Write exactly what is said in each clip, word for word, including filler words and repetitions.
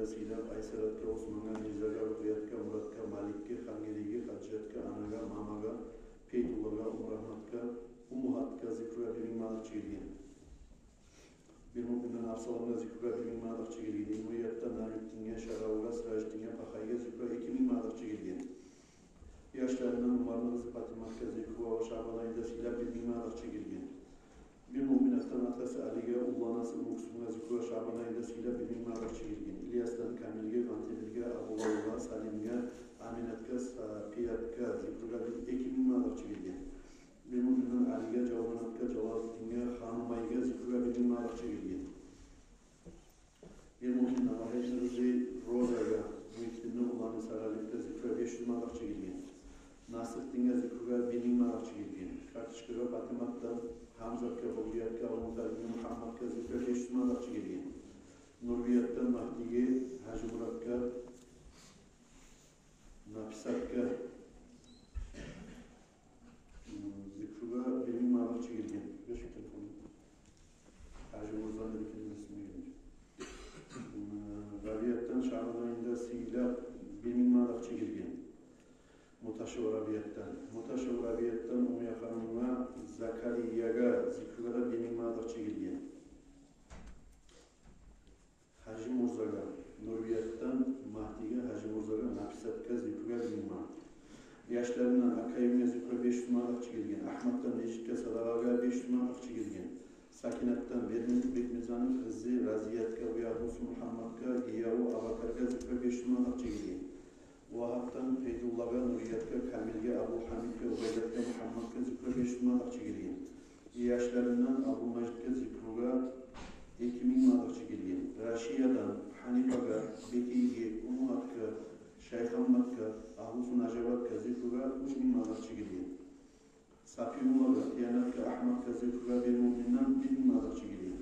Сыйлап Айсаратгъа, Османгъа, Мирзагъа, Рукъиятгъа, Муратгъа, Маликге, Хангелейге, Хаджатгъа, анагъа, мамагъа, Пейдуллагъа, Умрагьматгъа, Умугьатгъа зикругъа бир минг манат акъча гелген. Бир муъминден Абсаламгъа зикругъа бир минг манат акъча гелген. Илмуриятдан Нажмутдинге, Шаравгъа, Сиражутдинге, Пахайгъа зикругъа эки минг манат акъча гелген. Яшларындан Умарны къызы Патиматгъа зикругъа Шабан айында сыйлап бир минг манат акъча гелген. Бир муъминатдан атасы Алиге, улланасы Умуксумгъа зикругъа Шабан айында сыйлап бир минг манат акъча гелген. Ильясдан Камилге, Гъантемирге, Абулавгъа, Салимге, Аминатгъа, Сапиятгъа зикругъа бир эки минг манат акъча гелген. Бир муъминден Алиге, Жавгьанатгъа, Жалалутдинге, Ханумайгъа зикругъа бир минг манат акъча гелген. Бир муъминден Вагьидни къызы Розагъа, Мугьитдинни уланы Саралипге зикругъа беш юз манат акъча гелген. Насырдинге зикругъа бир минг манат акъча гелген. Карточкагъа Патиматдан Гьамзатгъа, Богиятгъа, Абумуталипге, Мугьамматгъа зикругъа беш юз манат акъча гелген. Нурбиятдан Магьдиге, Гьажимуратгъа, Написатгъа, м, зикругъа бир минг манат акъча гелген. Беш телефон. Гьажимурзаны бир кенде эсиме гелмей. М, Рабиятдан Шабан айында сыйлап бир минг манат акъча гелген. Муташев Рабиятдан. Муташев Рабиятдан Умуяханымгъа, Закариягъа зикругъа да бир минг манат акъча гелген. Гьажимурзагъа, Нурбиятдан Магьдиге, Гьажимурзагъа, Написатгъа зикругъа бир минг манат. Яшларындан Акъаюмгъа зикругъа беш юз манат акъча гелген. Агьматдан межитге садагъагъа беш юз манат акъча гелген. Сакинатдан Бекмир-, Бекмирзаны къызы Разиятгъа, уягьлусу Мугьамматгъа, гияву Абакаргъа зикругъа беш юз манат акъча гелген. Вагьапдан Фейдуллагъа, Нуриятгъа, Камилге, Абулгьамидге, Убайдатгъа, Мугьамматгъа зикругъа беш юз манат акъча гелген. Яшларындан Абдулмажитге зикругъа эки минг манат акъча гелген. Рашиядан Гьанипагъа, Бекейге, Умугьатгъа, Шайхамматгъа, агьлусу Нажаватгъа зикругъа уьч минг манат акъча гелген. Сапиуллагъа, Тиянатгъа, Агьматгъа зикругъа бир муъминден бир минг манат акъча гелген.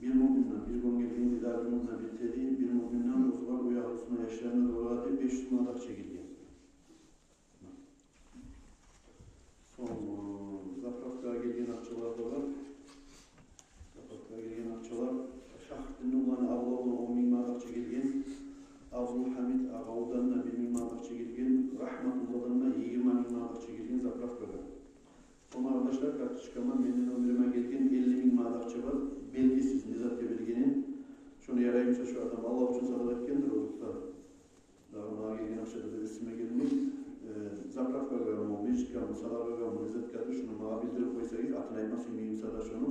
Бир муъминден, бир гёнгелген дидар бир муъминден бир тери, бир муъминден оьзюне, уягьлусуна, яшларына дуа этип беш юз манат акъча гелген. Сонг, э, заправкагъа гелген акъчалар да бар. Заправкагъа гелген акъчалар. Шагьрутдинни уланы Абдуллагъа он минг манат акъча гелген. Абдулгьамид Агъавдан да бир минг манат акъча гелген. Рагьматулладан да йигирма минг манат акъча гелген заправкагъа. Сонг, къардашлар, карточкама, мени номериме гелген элли минг манат акъча бар. Белгисиз не затгъа бергенин. Шону ярай буса, шо адам Аллагь учун садагъа этгендир, озокъда. Дагъы магъа гелген акъча да эсиме гелмей. Э, заправкагъамы, межитгеми, садагъагъамы, не затгъадыр, шуну магъа билдирип къойсагъыз, атын айтма сюймеймен сада, шуну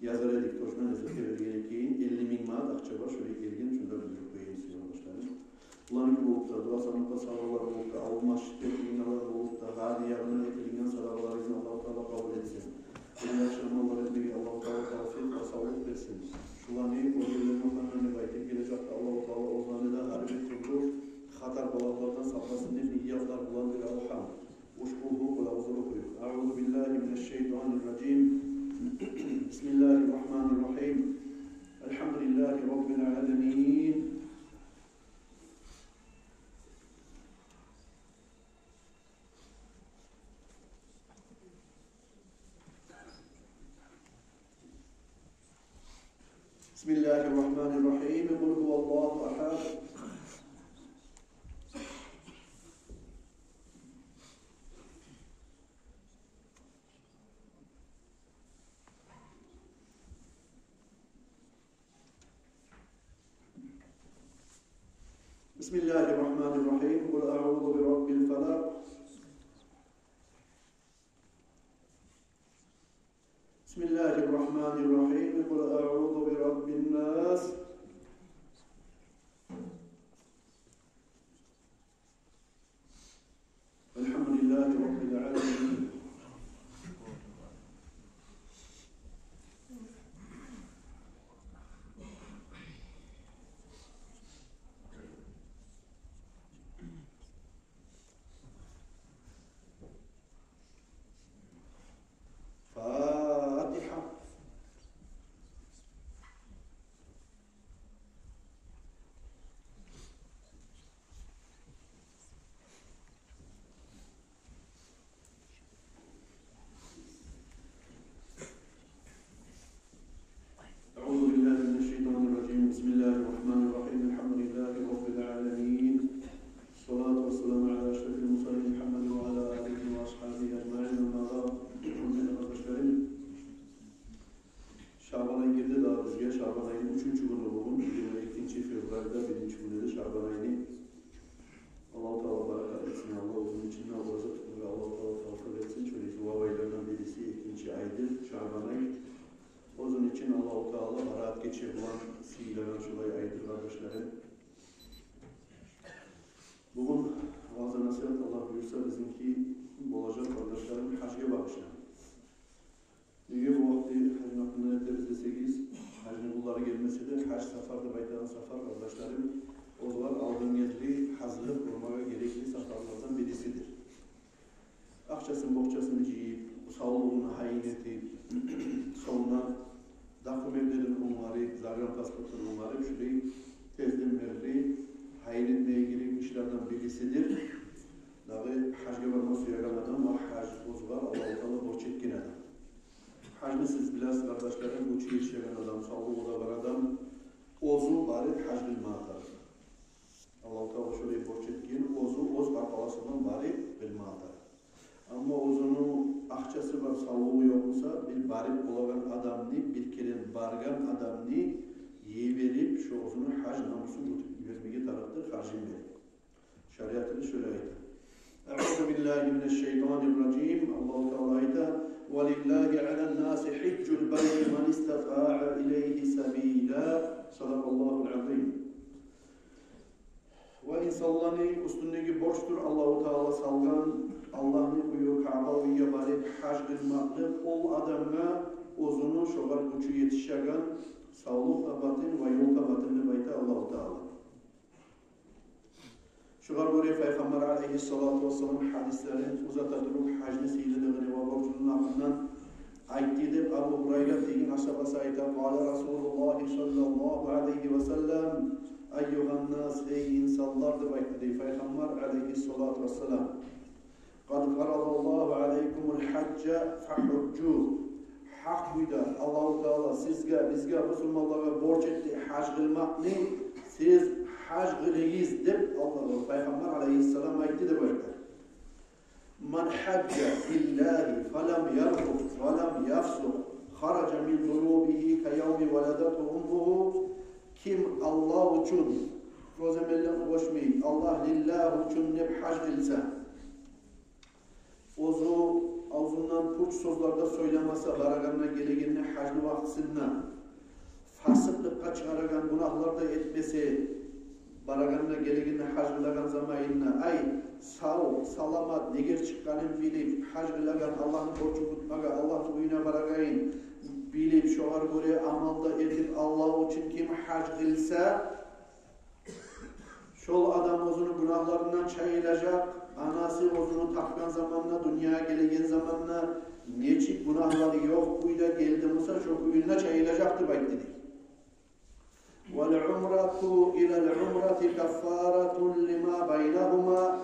язар эдик, точно не затгъа берген экенин. Элли минг манат акъча бар, шолай гелген, шуну да билдирип къояйым сизге, къардашларым. Буланы ки болуп да, дуа сандыкъда садагъалар болуп да, авул межитге этилгенлер болуп да, гьар ягъына этилген садагъаларыгъызны Аллагьу Таала къабул этсин. Яхшы амаллар этмеге Аллагьу Таала тавфикъ ва савлукъ берсин. Шуланы оьзлерини окъуна деп айтып, гележекде Аллагьу Таала оьзлени де гьар бир тюрлю хатар-балагьлардан сакъласын деп ниятлар булан бир алгъан. Уьч къулгьу, къул аъузу окъуйукъ. Аъузу биллагьи минаш-шайтанир-ражим. Бисмиллагьир-рагьманир-рагьим. Альгьамдулиллагьи раббил аламин. بسم الله الرحمن الرحيم. قل هو الله أحد. بسم الله الرحمن الرحيم. قل أعوذ برب الفلق. بسم الله الرحمن الرحيم. قل أعوذ برب الناس. الحمد لله رب العالمين. فاتحة. Сыйлагъан шулай айтып, къардашларым. Бугюн ваъза-насигьат, Аллагь буюрса, бизинки болажакъ, къардашларым, гьажгъа багъышлангъан. Неге бу вакъти гьажны гьакъындан этербиз десегиз, гьажны гюнлери гелмесе де, гьаж сапар деп айтагъан сапар, къардашларым, оьзлер алдын гезли гьазирлик гёрмеге герекли сапарлардан бирисидир. Акъчасын-бокъчасын жыйып, савлугъун гьайын этип, сонг да документлерин онгарып, загранпаспортун онгарып, шулай тезден берли гьайын этмеге герек ишлерден бирисидир. Дагъы гьажгъа барма сюеген адам ва гьаж оьзюне Аллагьу Таала борч этген адам. Гьажны сиз билесиз, къардашларым, гючю етишеген адам, савлугъу да бар адам оьзю барып гьаж къылмагъа тарыкъ. Аллагьу Таала шолай борч этген, оьзю оьз къаркъарасындан барып къылмагъа тарыкъ. Амма оьзюню акъчасы бар, савлугъу ёкъ буса, бир барып болагъан адамны, бир керен баргъан адамны йиберип, шо оьзюню гьаж намусун гётермеге тарыкъдыр, харжын берип. Шариатыбыз шолай айта. Аъузу биллагьи минаш-шайтанир-ражим. Аллагьу Таала айта: «Ва лиллагьи алан-наси гьижжул байти манистатаъа илайгьи сабила». Садакъаллагьул азим. Ва инсанланы уьстюндеги борчдур Аллагьу Таала салгъан Аллагьны уьюне, Каъба уьйге барып гьаж къылмакълыкъ, ол адамгъа оьзюню шогъар гючю етишеген, савлукъ табатын ва ёл табатын деп айта Аллагьу Таала. Шогъар гёре Пайхаммар алайгьиссалату вассалам гьадислерин узата туруп, гьажны сыйлылыгъыны ва борчлугъуну гьакъындан айтды деп, Абу Гьурайра деген асгьабасы айта: «Къала Расулуллагьи саллаллагьу алайгьи ва саллам: айюгьан-нас, эй инсанлар», — деп айтды дей Пайхаммар алайгьиссалату вассалам. «Къад фарадаллагьу алайкумул гьажжа фагьужжу». Гьакъ кюйде Аллагьу Таала сизге, бизге, бусурманлагъа борч этди гьаж къылмакъны, сиз гьаж къылыгъыз деп Аллагь, Пайхаммар алайгьиссалам айтды деп айта. «Ман гьажжа лиллагьи фалам ярфус ва лам яфсукъ хаража мин зунубигьи каявми валадатгьу уммугьу». Ким Аллагь учун, оьзге миллетге къошмай, Аллагь, лиллагь учун деп гьаж къылса, оьзю авзундан пуч сёзлер де сёйлемесе, барагъанда, гелегенде, гьажны вакътисинде фасыкълыкъгъа чыгъарагъан гюнагьлар да этмесе, барагъанда, гелегенде, гьаж къылагъан заманында, ай, сав, саламат, негер чыкъгъанын билип, гьаж къылагъан, Аллагьны борчун кютмеге, Аллагьны уьюне барагъанын билип, шогъар гёре амал да этип, Аллагь учун ким гьаж къылса, шол адам оьзюню гюнагьларындан чайылажакъ, анасы оьзюню тапгъан заманда, дюньягъа гелеген заманда нечик гюнагьлары ёкъ кюйде гелди буса, шо кюйде чайылажакъ деп айтды дей. «Вал умрату илал умрати каффаратун лима байнагьума».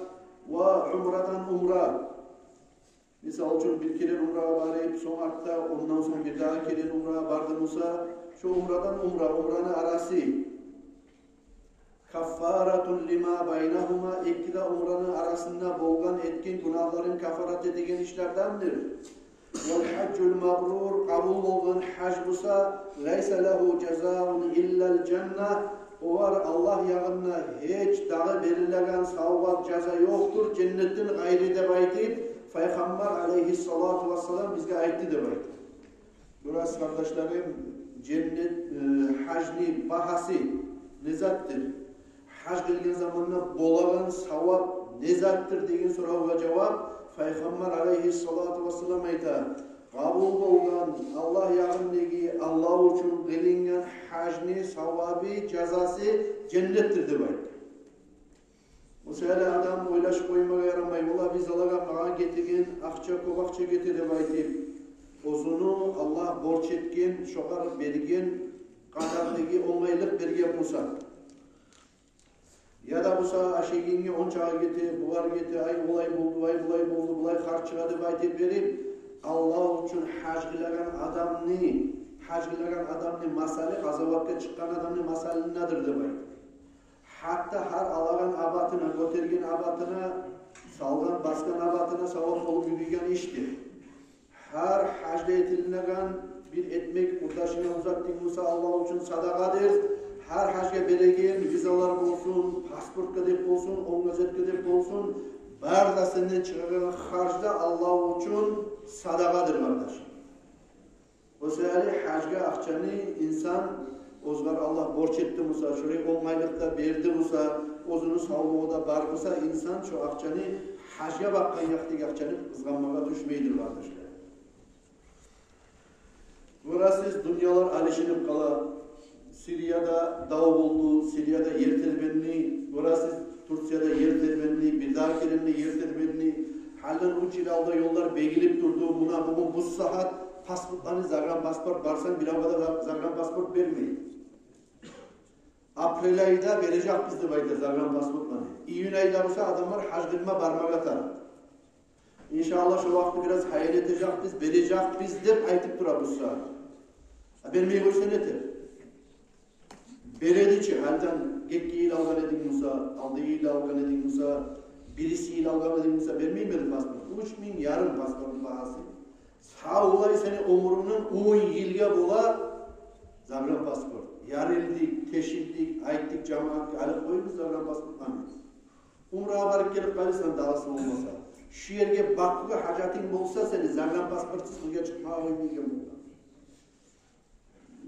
Ва умрадан умра. Мисал учун, бир керен умрагъа барып, сонг артда, ондан сонг бирдагъы керен умрагъа барды буса, шо умрадан умра, умраны арасы. «Каффаратун лима байнагьума», эки де умраны арасында болгъан, этген гюнагьларын каффарат этеген ишлердендир. «Вал гьажжул мабрур», къабул болгъан гьаж буса, «лайса лагьу жазаун иллал жанна», огъар Аллагь ягъында гьеч дагъы берилеген савгъат, жаза ёкъдур женнетден къайры деп айтып, Пайхаммар алайгьиссалату вассалам бизге айтды деп айтды. Гёресиз, къардашларым, женнет, э, гьажны багьасы не затдыр? Гьаж къылгъан заманда болагъан савап не затдыр деген соравгъа жавап, Пайхаммар алайгьиссалату вассалам айта: къабул болгъан, Аллагь ягъындагъы, Аллагь учун къылынгъан гьажны савабы, жазасы женнетдир деп айтды. О саялы адам ойлашып къоймагъа ярамай, валлагь, визалагъа магъа гетеген акъча кёп акъча гете деп айтып, оьзюню Аллагь борч этген, шогъар берген, къадардагъы онгайлыкъ берген буса. Яда буса, ашайгъангъа ончакъы гете, бугъар гете, ай, олай болду, ай, булай болду, булай харж чыгъа деп айтып берип, Аллагь учун гьаж къылагъан адамны, гьаж къылагъан адамны масалы, къазаватгъа чыкъгъан адамны масалындадыр деп айтып. Гьатта гьар алагъан абатына, гётерген абатына, салгъан, басгъан абатына савап болуп юрюйген ишдир. Гьар гьажда этилинеген бир этмек, къурдашынга узатдынг буса, Аллагь учун садагъадыр. Гьар гьажгъа береген визалар болсун, паспортгъа деп болсун, он газетге деп болсун, бары да сенден чыгъагъан харж да Аллагь учун садагъадыр, къардаш. О саялы гьажгъа акъчаны инсан Оьзюне Аллагь борч этди буса, шолай онгайлыкъ да берди буса, оьзюню савлугъу да бар буса, инсан шо акъчаны, гьажгъа бакъгъан якъдагъы акъчаны къызгъанмагъа тюшмейдир, къардашлар. Гёресиз, дюньялар алышынып къала. Сирияда дав болду, Сирияда ер тербенди. Гёресиз, Турцияда ер тербенди, бирдагъы керен де ер тербенди. Гьалиден уьч йыл алда ёллар бегилип турду. Муна бугюн, бу сагьат паспортланы, загранпаспорт, барсанг, бирев де загранпаспорт бермей. Апрель айда бережекбиз деп айта загранпаспортланы. Июнь айда буса адамлар гьаж къылма бармагъа тарыкъ. Иншааллагь, шо вакъти бираз гьаян этежекбиз, бережекбиз деп айтып тура буса. А бермей къойса не этер? Береди чи, гьалиден гетген йыл алгъан эдинг буса, алдагъы йыл алгъан эдинг буса, биринчи йыл алгъан эдинг буса, бермеймиди паспорт? Уьч минг ярым паспортну багьасы. Савлай сени оьмюрюнгню он йылгъа бола загранпаспорт. Ярылдыкъ, тешилдик, айтдыкъ жамиятгъа, алып къоюгъуз загранпаспортланы. Умрагъа барып гелип къаласан, дагъысы болмаса. Шу ерге Бакугъа гьажатынг болса сени, загранпаспортсуз къыргъа чыкъмагъа къоймайгъан болгъан.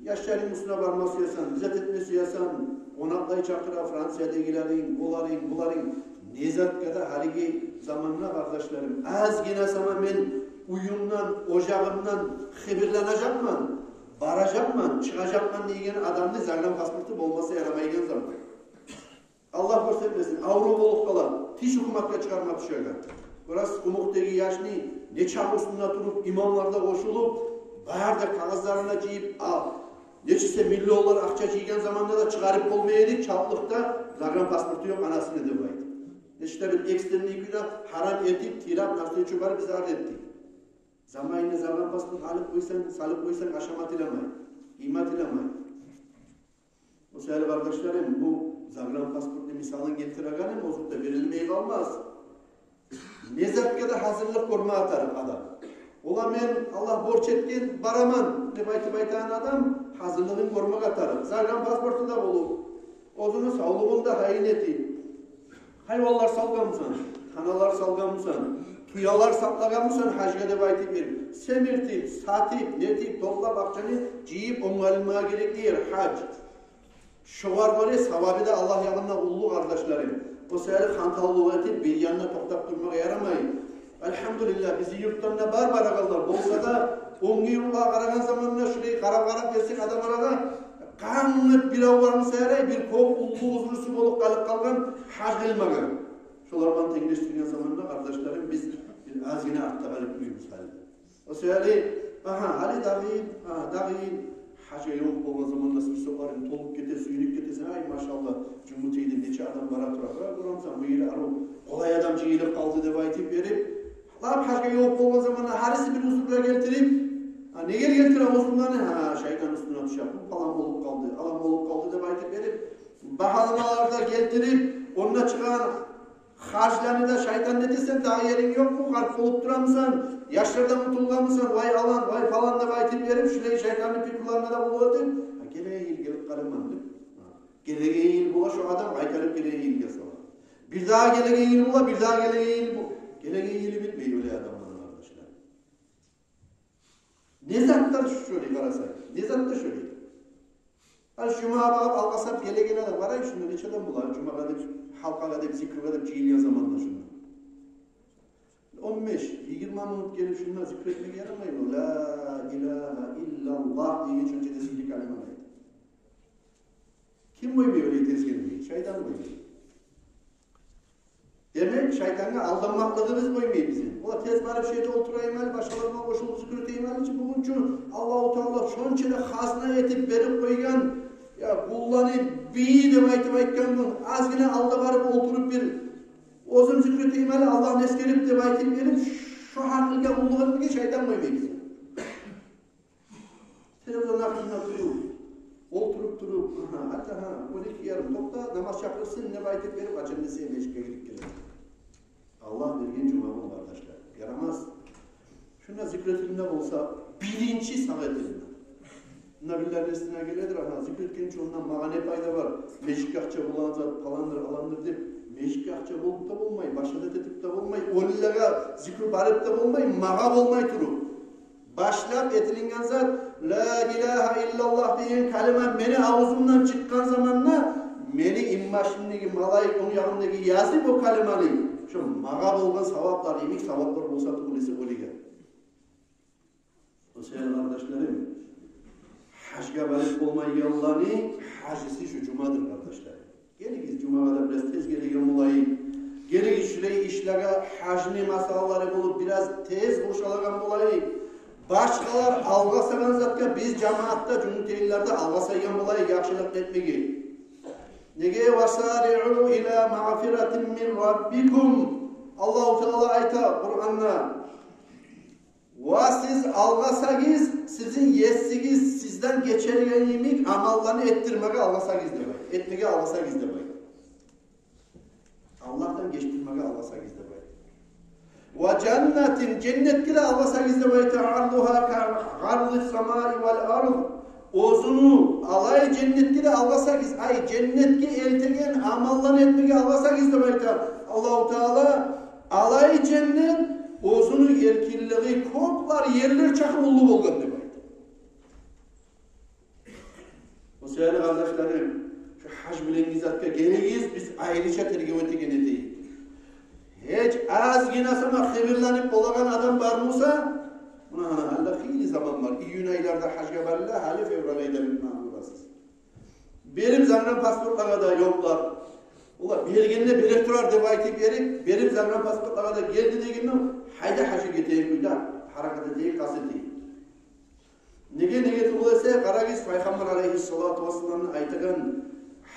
Яшларынг уьстюне барма сюесен, зат этме сюесен, къонакълай чакъыра Франциядагъыларынг, оларынг, буларынг. Не затгъа да гьалиги заманда, къардашларым, азгъына сама мен уьюмден, ожагъымдан хабарланажакъман, баражакъман, чыгъажакъман деген адамны загранпаспорту болмаса ярамайгъан заман. Аллагь гёрсетмесин, аврув болуп къала, тиш гьукуматгъа чыгъарма тюшеген. Гёресиз, къумукъдагъы яшны нечакъы уьстюнде туруп, имамлар да къошулуп, бары да кагъызларын да жыйып, ал, нечесе миллионлар акъча жыйгъан заманда да чыгъарып болмай эди, чалтлыкъда, загранпаспорту ёкъ анасыны деп айтып. Нече де бир экстренный кюйде гьарам этип, тыйрап, навстречу барып, изагьат этди. Заманында загранпаспорт алып къойсанг, салып къойсанг, ашама тилемей, ийме тилемей. О саялы, къардашларым, бу загранпаспортну мисалын гелтирегеним, озокъда, берилмей къалмас. Не затгъа да гьазирлик гёрме тарыкъ адам. Ола мен, Аллагь борч этген, бараман деп айтып айтагъан адам гьазирлигин гёрме тарыкъ. Загранпаспорту да болуп, оьзюню савлугъун да гьайын этип, гьайванлар салгъанмысан, таналар салгъанмысан, тюелер сакълагъанмысан гьажгъа деп айтып берип, семиртип, сатып, нетип, топлап, акъчаны жыйып, онгарылмагъа герекли ер гьаж. Шогъар гёре савабы да Аллагь янында уллу, къардашларым. О саялы хантавлукъ этип, бир янда токътап турмагъа ярамай. Альгьамдулиллагь, бизин юртдан да бар барагъанлар. Болса да, онгъу йылгъа къарагъан заманда, шулай къарап-къарап гелсек, адамлар арада къанып бирев бармыса ярай, бир кёп уллу узрусу болуп къалып къалгъан, гьаж къылмагъан. Шолар булан тенглешдирген заманда, къардашларым, биз бир азгъына артда къалып къоюбуз гьали. О саялы, агьа, гьали дагъы йыл, агьа, дагъы йыл, гьажгъа ёлукъуп болгъан заманда сюйсеклеринг толуп гете, сююнюп гетесен, ай, машаллагь, Жюнгютейде нече адам бара тура, къара, гёремисен, бу йыл арив къолай адам жыйылып къалды деп айтып берип, лап гьажгъа ёлукъуп болгъан заманда гьариси бир узурлар гелтирип, а, неге гелтире узурланы? Гьа, шайтан уьстюне тюше, бу палан болуп къалды, алан болуп къалды деп айтып берип, багьаналар да гелтирип, онда чыгъагъан гьажланы да шайтан этесен, дагъы еринг ёкъму, къарт болуп турамысан, яшлардан утулгъанмысан, вай алан, вай палан деп айтып берип, шулай шайтанны пикруларына да болуп этип, гьа, гелеген йыл гелип къаламан деп. Гелеген йыл бола шо адам къайтарып гелеген йылгъа сала. Бирдагъы гелеген йыл бола, бирдагъы гелеген йыл бола. Гелеген йылы битмей оьле адамланы, къардашлар. Не затдыр шолай, къарасанг, не затдыр шолай. Гьали жумагъа багъып алгъасап гелеген адам, къарай, шунда нече адам бола, жумагъа деп, гьалкъагъа деп, зикругъа деп жыйылгъан заманда шунда. Он беш, йигирма минут гелип шунда зикр этмеге ярамаймы? Ла илагьа иллаллагь деген шонча да сыйлы калиманы айтып. Ким къоймай олай тез гелмеге? Шайтан къоймай. Демек, шайтангъа алданмакълыгъыбыз къоймай бизин. Ола тез барып шо ерде олтурайым гьали, башгъалар булан къошулуп зикр этейим гьали чи, бугюн чю Аллагьу Таала шонча да хазна этип берип къойгъан, я, къулланы бийи деп айтып айтгъан гюн, азгъына алда барып олтуруп бир оьзюм зикр этейим гьали, Аллагьны эсгерип деп айтып берип, шо гьакъылгъа къуллукъ этмеге шайтан къоймай бизин. Телевизорну артында туруп, олтуруп туруп, агьа, гьатта, гьа, он эки ярым, токъта, намаз чакъырсын деп айтып берип, ачан десе межитге гирип геле. Аллагь берген жума гюн, къардашлар, ярамас. Шунда зикр этилинде болса, биринчи сагьат этилинде. Мунда бирлерини эсине геледир, агьа, зикр этген учун ондан магъа не пайда бар? Межитге акъча болагъан зат паландыр, аландыр деп, межитге акъча болуп да болмай, башгъа зат этип де болмай, оьлюлеге зикр барып да болмай, магъа болмай туруп. Башлап этилинген зат, «Ла илагьа иллаллагь» деген калима мени авзумдан чыкъгъан заманда, мени инбашымдагъы малайик онг ягъымдагъы язып о калиманы, шо магъа болгъан саваплар йимик саваплар болса тюгюл эсе оьлюге. О саялы, къардашларым, гьажгъа барып болмайгъанланы гьажысы шу жумадыр, къардашларым. Гелигиз, жумагъа да бираз тез гелеген болайыкъ. Гелигиз, шулай ишлеге, гьажны масъалалары болуп, бираз тез бошалагъан болайыкъ. Башгъалар алгъасагъан затгъа биз жамаатда, жуматайларда алгъасайгъан болайыкъ яхшылыкъ этмеге. Неге? «Ва сариъу ила магъфиратин мин раббикум». Аллагьу Таала айта Къуранда: «Ва сиз алгъасагъыз, сизин есигиз сизден гечерген йимик амалланы этдирмеге алгъасагъыз», — деп айта. Этмеге алгъасагъыз деп айта. Аллагьдан гечдирмеге алгъасагъыз деп айта. «Ва жаннатин», женнетге де алгъасагъыз деп айта. «Ардугьа ка ардис самаи вал ард». Оьзюню алай женнетге де алгъасагъыз, ай, женнетге элтеген амалланы этмеге алгъасагъыз деп айта Аллагьу Таала. Алай женнет, оьзюню эркинлиги кёклер, ерлер чакъы уллу болгъан деп айта. О саялы, къардашларым, шу гьаж булангъы затгъа гелигиз, биз айрыча тергев этеген этейик. Гьеч азгъына сама хыйырланып болагъан адам бар буса, муна гьана гьали хыйлы заман бар. Июнь айларда гьажгъа барыла, гьали февраль айда битмеге боласыз. Берип загранпаспортлагъа да ёкълар. Олар бергенде берип турар деп айтып берип, берип загранпаспортлагъа да гелди дегенде, гьайда гьажгъа гетейик, уьйде гьаракат этейик, къаст этейик. Неге, неге тюгюл эсе, къарагъыз, Пайхаммар алайгьиссалату вассаламны айтагъан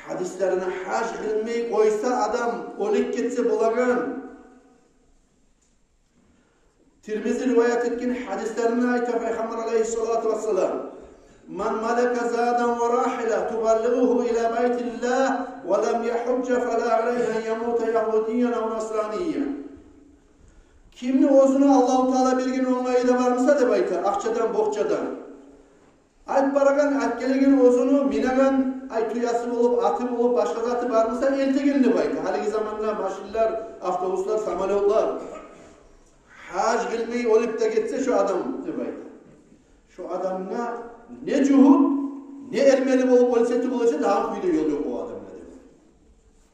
гьадислерине, гьаж къылмай къойса адам, оьлюп гетсе болагъан. Тирмизи риваят этген гьадислеринде айта Пайхаммар алайгьиссалату вассалам: «Ман малака задан ва рахила тубаллигъугьу ила байтиллагь ва лам ягьужжа фала алайгьи ан ямута ягьудиян ав насраниян». Кимни оьзюню Аллагьу Таала берген онгайы да бар буса деп айта, акъчадан, бокъчадан. Алып барагъан, алып гелеген оьзюню минеген, ай, тюеси болуп, аты болуп, башгъа заты бар буса, элтеген деп айта. Гьалиги заманда машинлер, автобуслар, самолётлар. Гьаж къылмай оьлюп де гетсе шо адам деп айта, шо адамгъа не жугьут, не эрмели болуп оьлсе де, оьлсе де, дагъы кюйде ёл ёкъ о адамгъа деп айта.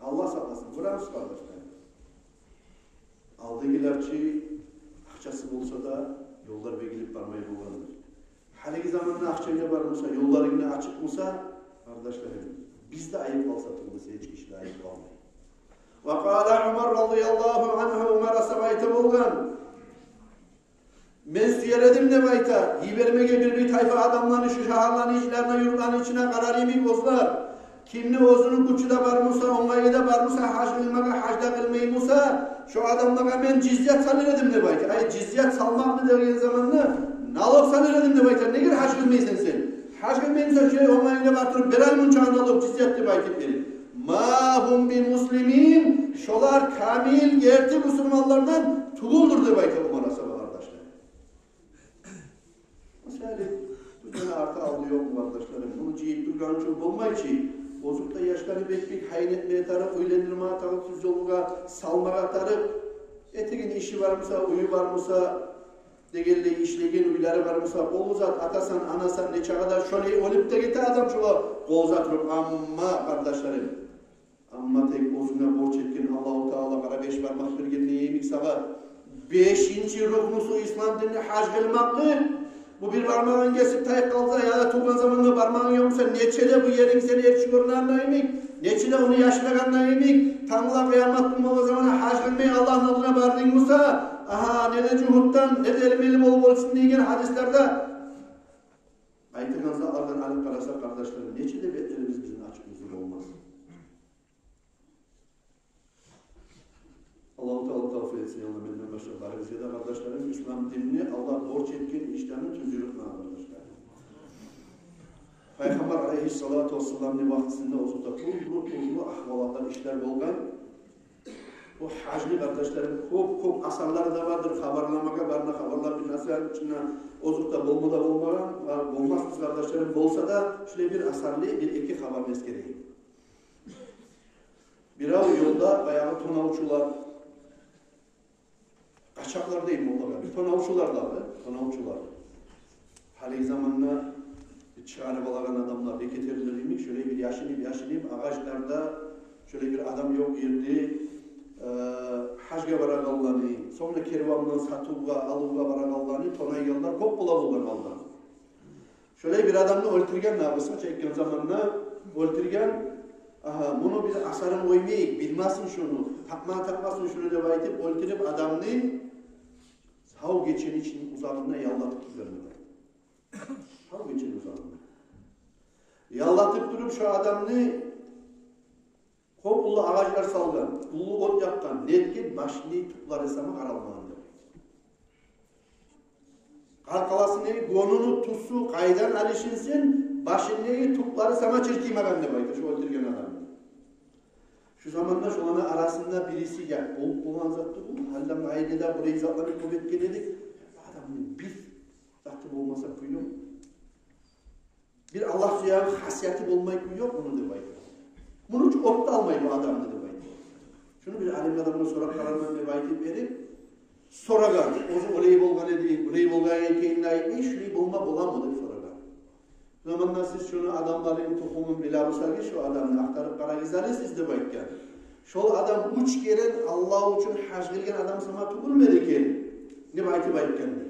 Аллагь сакъласын, гёремисиз, къардашлар. Алдагъылар чы, акъчасы болса да, ёллар бегилип бармай болгъандыр. Гьалиги заманда акъчанг да бар буса, ёлларынг да ачыкъ буса, къардашларым, биз де айып къалса тюгюл эсе, гьеч киши де айып къалмай. Ва къала Умар разияллагьу ангьу, Умар асгьаба айта болгъан: «Мен сюер эдим, — деп айта, — йибермеге бир, бир тайпа адамланы шу шагьарланы ичлерине, юртланы ичине къарар йимик, оьзлер. Кимни оьзюню гючю де бар буса, онгайы да бар буса, гьаж къылмагъа, гьаж да къылмай буса, шо адамлагъа мен жизьят салыр эдим, — деп айта. — Ай, жизьят салмакъны деген заманда налог салыр эдим, — деп айта. — Неге гьаж къылмайсан сен? Гьаж къылмай бусанг, шо онгайынг да бар туруп, бер ай мунча налог, жизьят деп айтып берип. Ма гьум би муслимин, шолар камил, герти бусурманлардан тюгюлдюр», — деп айта Умар асгьаба, къардашлар. Масала, бу сени арты-алды ёкъму, къардашларым? Муну жыйып тургъан учун болмай чы. Озокъда, яшланы бек-бек гьайын этмеге тарыкъ, уьйлендирмеге тарыкъ, тюз ёлгъа салмагъа тарыкъ. Этеген иши бар буса, уьюю бар буса, дегенлей ишлеген уьйлери бар буса, къол узат, атасан, анасан, нечакъы да шолай оьлюп де гете адам шолагъа къол узатып. Амма, къардашларым, амма тек оьзюнге борч этген Аллагьу Таала къара беш бармакъ берген йимик сагъа, бешинчи рукнусу ислам динни, гьаж къылмакъны. Бу бир бармагъынг гесип тайып къалса, яда тувгъан заманда бармагъынг ёкъ буса, нече де бу еринг сени эрчи гёрюнегенде йимик, нече де ону яшырагъанда йимик, тангала къыямат гюн болгъан заманда гьаж къылмай Аллагьны алдына бардынг буса, агьа, не де жугьутдан, не де эрмели болуп оьлсюн деген гьадислерде айтагъан затлардан алып къараса, къардашларым, нече де бетлерибиз бизин ачыкъ юзлю болмас. Аллагьу Таала тавфикъ этсин, я Аллагь, менден башлап барыбызгъа да, къардашларым, ислам динни, Аллагь борч этген ишлени тюз юрютме, къардашлар. Пайхаммар алайгьиссалату вассаламны вакътисинде озокъда тюрлю-тюрлю агьвалатлар, ишлер болгъан. Бу гьажны, къардашларым, кёп-кёп асарлары да бардыр, хабарламагъа барына хабарлар, бир насигьат ичинде озокъда болма да болмагъан, бар, болмасбыз, къардашларым, болса да, шулай бир асарлы бир-эки хабарны эсгерейим. Бирев ёлда баягъы тонавчулар, къачакълар дейим олагъа, бир тонавчулар дагъы, тонавчулар. Гьалиги заманда Чыгъарып алагъан адамлар бекетеринде йимик, шолай бир яшынып, яшынып, агъачларда, шолай бир адам ёкъ ерде, э, гьажгъа барагъанланы, сонг да кервандан сатывгъа, алывгъа барагъанланы тонайгъанлар кёп бола болгъан гьалда. Шолай бир адамны оьлтюрген, набусгъача айтгъан заманда оьлтюрген. Агьа, муну биз асарын къоймайыкъ, билмесин шуну, такъма такъмасын шуну деп айтып, оьлтюрюп адамны, сав гечени ичинде узагъында яллатып тургъан деп айта. Сав гечени узагъында яллатып туруп, шо адамны кёп уллу агъачлар салгъан, уллу от якъгъан, нетген, башыны тюклери сама къаралмагъан деп. Къаркъарасындагъы гёнюню тюсю къайдан алышынсын, башындагъы тюклери сама чыркъыймагъан деп айта шо оьлтюрген адамны. Шо заманда шоланы арасында бириси: «Я, болуп болгъан затдыр бу, гьалда ма айны да булай затланы кёп этген эдик, адамны бир заты болмаса кюй ёкъ. Бир Аллагь сюеген хасияты болмай кюй ёкъ муну», — деп айта. «Муну учун от да алмай бу адамны», — деп айта. Шуну бир алим адамгъа сорап къараман деп айтып берип, сорагъан. Оьзю олай болгъан эди, булай болгъан экен деп айтмай, шулай болма боламы деп сорагъан. Шо заманда: «Сиз шону адамларын, тухумун биле бусагъыз, шо адамны ахтарып къарагъыз гьали сиз», — деп айтгъан. «Шол адам уьч керен Аллагь учун гьаж къылгъан адам сама тюгюлмю эди экен?» — деп айтып айтгъан дей.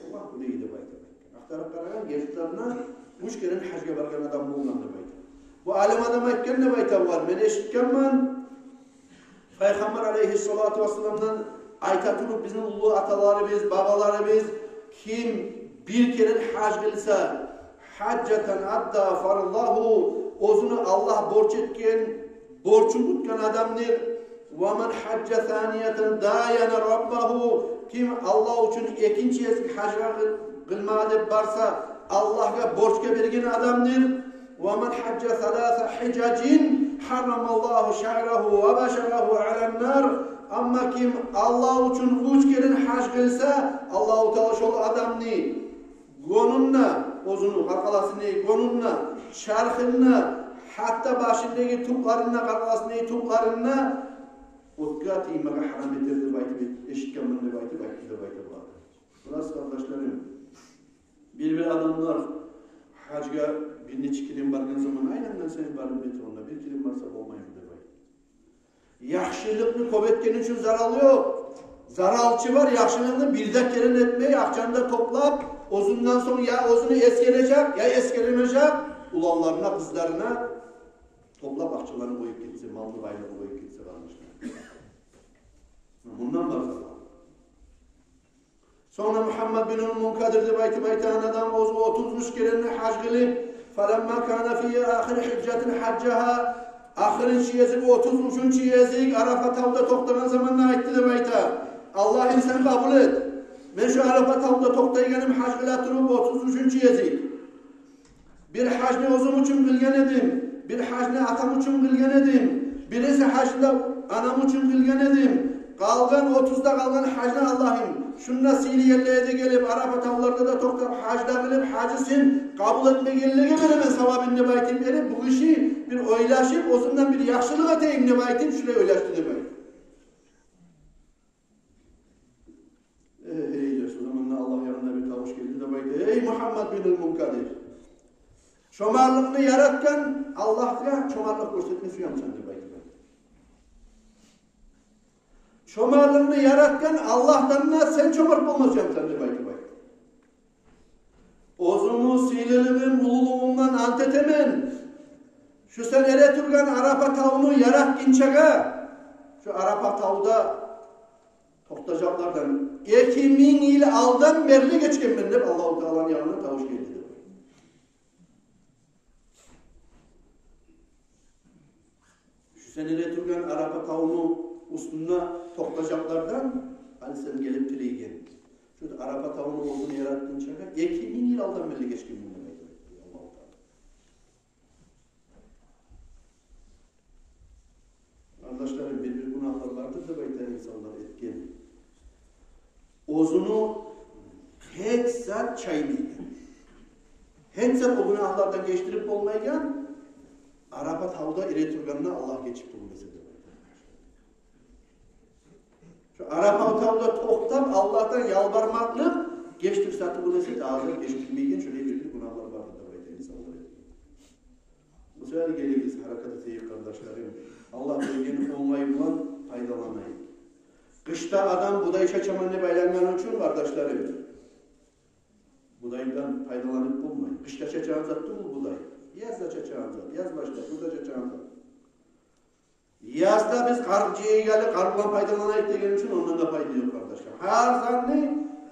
«Аллагь биле», — деп айтып айтгъан. Ахтарып къарагъан, гертиден де уьч керен гьажгъа баргъан адам болгъан деп айта. Бу алим адам айтгъан деп айта: «Бар, мен эшитгенмен Пайхаммар алейгьиссалату вассаламдан айта туруп, бизин уллу аталарыбыз, бабаларыбыз: ким бир керен гьаж къылса, حجة أدى فرضه, оьзюню Аллагь борч этген борчун тутгъан адамдыр. ومن حج ثانية داين ربه, ким Аллагь учун экинчи гезик гьаж къыл-, къылмагъа деп барса, Аллагьгъа борчгъа берген адамдыр. ومن حج ثلاث حجج حرم الله شعره وبشره على النار. Амма ким Аллагь учун уьч керен гьаж къылса, Аллагьу Таала шол адамны гёнюн де, оьзюню къаркъарасыны гёнюн де, чархын да, гьатта башындагъы тюклерин де, къаркъарасындагъы тюклерин де отгъа тиймеге гьарам этер деп айтып эшитгенмен», — деп айтып айтды деп айта бу адам. Бираз, къардашларым, бир-бир адамлар гьажгъа бир нече керен баргъан заман: «Айлангъан сайын барып бер онда, бир керен барса болмаймы?» — деп айта. Яхшылыкъны кёп этгени учун зарал ёкъ. Заралчы бар, яхшылыкъны бир де керен этмей, акъчаны да топлап, оьзюнден сонг я оьзюню эсгережек, я эсгермежек, уланларына, къызларына топлап акъчаларын къоюп гетсе, малны, байлыгъын къоюп гетсе, къардашлар. Мундан бар зарал. Сонг да Мугьаммад бин аль-Мункадир деп айтып айтагъан адам, оьзю отуз уьч керен гьаж къылып, فلما كان في آخر حجة حجها, ахырынчы гезик, отуз уьчюнчю гезик Арафа тавда токътагъан заманда айтды деп айта: «Аллагьым, сен къабул эт. Мен шу Арафа тавда токътайгъаным гьаж къыла туруп отуз уьчюнчю гезик. Бир гьажны оьзюм учун къылгъан эдим, бир гьажны атам учун къылгъан эдим, бириси гьажны да анам учун къылгъан эдим. Къалгъан отуз да къалгъан гьажны, Аллагьым, шунда сыйлы ерлеге де гелип, Арафа тавларда да токътап, гьаж да къылып, гьажысын къабул этмегенлеге беремен савабын», — деп айтып берип, бу гиши бир ойлашып, оьзюнден бир яхшылыкъ этейим деп айтып, шулай ойлашды деп айта. Эй, эй, шо заманда Аллагь янындан бир тавуш гелди деп айта: «Эй, Мугьаммад бин аль-Мункадир, чомартлыкъны яратгъан Аллагьгъа чомартлыкъ гёрсетме сюемисен?» — деп айта. «Чомартлыкъны яратгъан Аллагьдан да сен чомарт болма сюемисен?» — деп айта. «Оьзюмню сыйлылыгъым, уллулугъумдан ант этемен, шу сен эретургъан Арафа тавну яратгъынчагъа, шу Арафа тавда токътажакълардан эки минг йыл алдан берли гечгенмен», — деп Аллагьу Тааланы янындан тавуш гелди деп. «Шу сен эретургъан Арафа тавну уьстюнде токътажакълардан, гьали сен гелип тилейген, шу Арафа тавну оьзюм яратгъынчагъа эки минг йыл алдан берли гечгенмен», — деп айта Аллагьу Таала. Къардашларым, бир-бир гюнагьлар бардыр деп айта инсанлар этген. Оьзюню гьеч зат чаймайгъан, гьеч зат о гюнагьлардан гечдирип болмайгъан, Арафа тавда эретургъанда Аллагь гечип турмаса деп айта. Шу Арафа тавда токътап, Аллагьдан ялбармакълыкъ гечдирсе тюгюл эсе, дагъы да гечдирмейген шолай бир-бир гюнагьлар бардыр деп айта инсан. Шолай гелигиз, гьаракат этейик, къардашларым. Аллагь берген онгай булан пайдаланайыкъ. Къышда адам будай чачаман деп айлангъан учун, къардашларым, будайдан пайдаланып болмай. Къышда чачагъан зат тюгюл будай. Язда чачагъан зат, яз башда, къышда чачагъан зат. Язда биз къар жыйгъалы, къар булан пайдаланайыкъ деген учун, ондан да пайда ёкъ, къардашлар. Гьар затны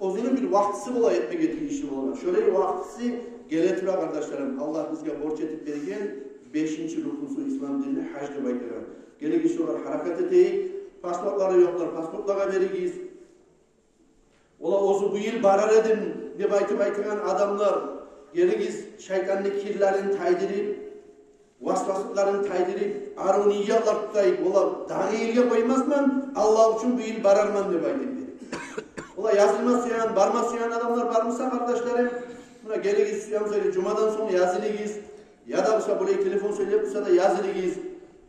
оьзюню бир вакътиси бола, этмеге тийишли болгъан. Шолай вакътиси геле тура, къардашларым. Аллагь бизге борч этип берген бешинчи рукнусу ислам динни, гьаж деп айтагъан. Гелигиз, шогъар гьаракат этейик. Паспортлары ёкълар паспортлагъа беригиз. Ола оьзю бу йыл барар эдим деп айтып айтагъан адамлар, гелигиз, шайтанны кирлерин тайдырып, васваслыкъларын тайдырып, арив ниятлар тутайыкъ. Ола дагъы йылгъа къоймасман, Аллагь учун бу йыл барарман деп айтып берип. Ола язылма сюеген, барма сюеген адамлар бар буса, къардашларым, муна гелигиз, сюе бусагъыз, жумадан сонг язылыгъыз. Яда буса булай телефон сёйлеп буса да язылыгъыз.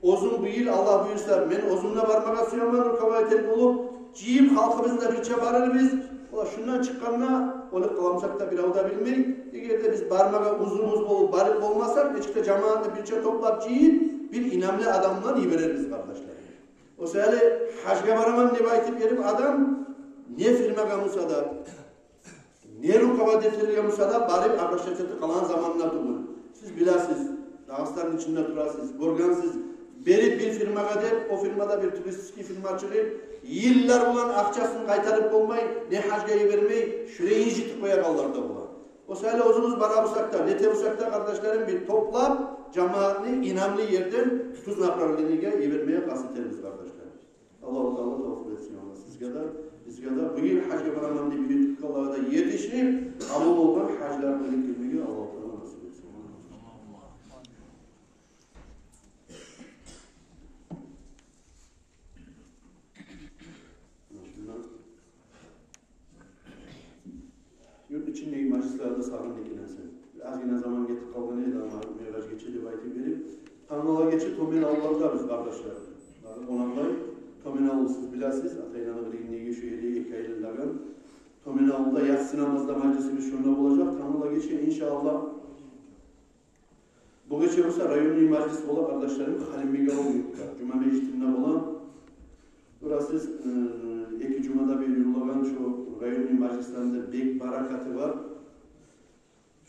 Оьзюм бу йыл, Аллагь буюрса, мен оьзюм де бармагъа сюемен, руководитель болуп, жыйып халкъыбызны да бирче барырбыз. Ола шундан чыкъгъанда, оьлюп къала бусакъ да, бирев де билмей. Эгер де биз бармагъа узурубуз болуп, барып болмасакъ, нечик де жамаатны бирче топлап жыйып, бир инамлы адам булан йиберербиз, къардашлар. О саялы гьажгъа бараман деп айтып берип адам, не фирмагъа буса да, не руководительге буса да барып обращаться этип къалагъан заманына тюгюл. Сиз билесиз, Дагъыстанны ичинде турасыз, гёргенсиз. Берип бир фирмагъа деп, о фирма да, бир туристический фирма чыгъып, йыллар булан акъчасын къайтарып болмай, не гьажгъа йибермей, шулай инжитип къоягъанлар да бола. О саялы оьзюбюз бара бусакъ да, нете бусакъ да, къардашларым, бир топлап жамаатны инамлы ерден тюз направлениеге йибермеге къаст этербиз, къардашларым. Аллагьу Таала тавфикъ этсин, Аллагь сизге де, бизге де. Бу йыл гьажгъа бараман деп юрютюп къалгъанлагъа да етишип, къабул болгъан гьажларына гетмеге Аллагьу Таала насип этсин. Шунда юрт ичиндеги мажлислерде сагъынды экен сен. Бир азгъына заман гетип къалгъан эди, амма Миъраж гече деп айтып берип, тангала гече Тёбен авулда биз, къардашлар. Дагъы онанлай Тёбен авул, сиз билесиз, Атайланы къырыйындагъы, шо ерде эки айланагъан Тёбен авулда яссы намазда мажлисибиз шонда болажакъ. Тангала гече, иншааллагь, бу гече буса районный мажлис бола, къардашларым, Халимбекавул юртда, жума межитинде бола. Бура сиз, э, эки жумада бир юрюлеген шо районный мажлислеринде бек баракаты бар.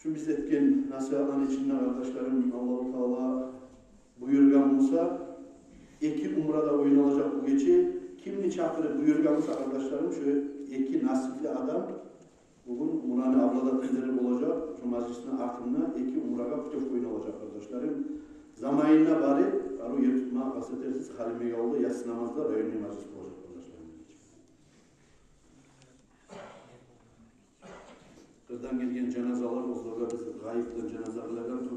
Шу биз этген насигьатланы ичинде, къардашларым, Аллагьу Таала буюргъан буса, эки умра да ойналажакъ бу гече. Кимни чакъырып буюргъан буса, къардашларым, шо эки насипли адам бугюн умраны обладательлери болажакъ. Шо мажлисни артында эки умрагъа путёвка ойналажакъ, къардашларым. Заманында барып, арив ер тутмагъа къаст этерсиз. Халимбекавулда яссы намазда районный мажлис болажакъ, къардашларым. Къырдан гелген жаназалар, оьзлеге биз гъайыпдан жаназа къылагъан